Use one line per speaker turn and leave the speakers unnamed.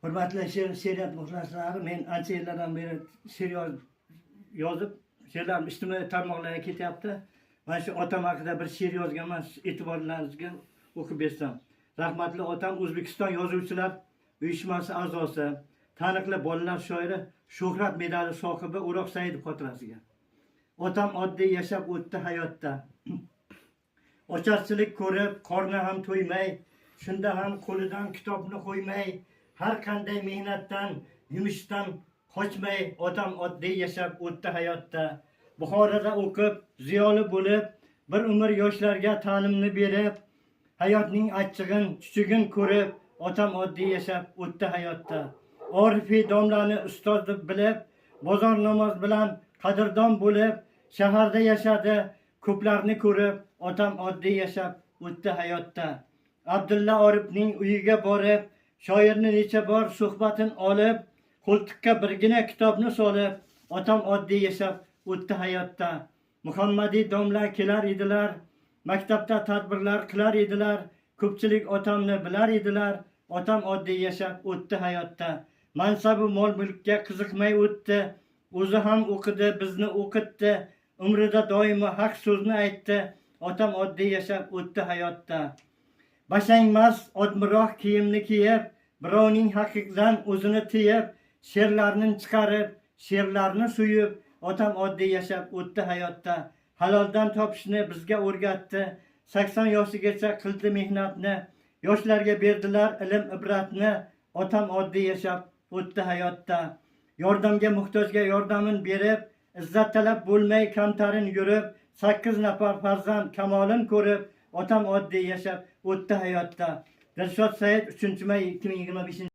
Hurmatli she'riyat muxlislari, men ancha yillardan beri she'r yozib, she'rlarim ijtimoiy tarmoqlarga ketyapti. Mana shu otam haqida bir she'r yozganman, e'tiborlaringizga o'qib bersam. Rahmatli otam O'zbekiston Yozuvchilar uyushmasi a'zosi, taniqli bolalar shoiri, Shuhrat medali sohibi O'roq Saidov xotirasiga. Otam oddiy yashab o'tdi hayotda. Ocharchilik ko'rib, qorni ham to'ymay, shunda ham qo'lidan kitobni qo'ymay, har qanday mehnatdan, yumushdan qochmay, otam oddiy yashab o'tdi hayotda. Buxoroda o'qib, ziyoli bo'lib, bir umr yoshlarga ta'limni berib, hayotning achchig'in, chuchugin ko'rib, otam oddiy yashab o'tdi hayotda. Orifiy domlani ustoz deb bilib, bozor namoz bilan qadrdon bo'lib, shaharda yashadi, ko'plarni ko'rib, otam oddiy yashab o'tdi hayotda. Abdulla Orifning uyiga borib, shoirni necha bor suhbatin olib, qo'ltiqqa birgina kitobni solib, otam oddiy yashab o'tdi hayotda. Muhammadiy domla kelar edilar, maktabda tadbirlar qilar edilar, ko'pchilik otamni bilar edilar, otam oddiy yashab o'tdi hayotda. Mansabu mol mulkka qiziqmay o'tdi, o'zi ham o'qidi, bizni o'qitdi, umrida doimo haq so'zni aytdi, otam oddiy yashab o'tdi hayotda. Bashangmas odmiroq kiyimni kiyib, birovning haqqidan o'zini tiyib, she'rlarni chiqarib, she'rlarni suyib, otam oddiy yashab o'tdi hayotda. Haloldan topishni bizga o'rgatdi, 80 yoshigacha qildi mehnatni, yoshlarga berdilar ilm ibratni, otam oddiy yashab o'tdi hayotda. Yordamga muhtojga yordamin berib, izzat talab bo'lmay kamtarin yurib, 8 nafar farzand kamolin ko'rib, otam oddiy yashab o'tdi hayotda. Dilshod Said, 3 may 2025.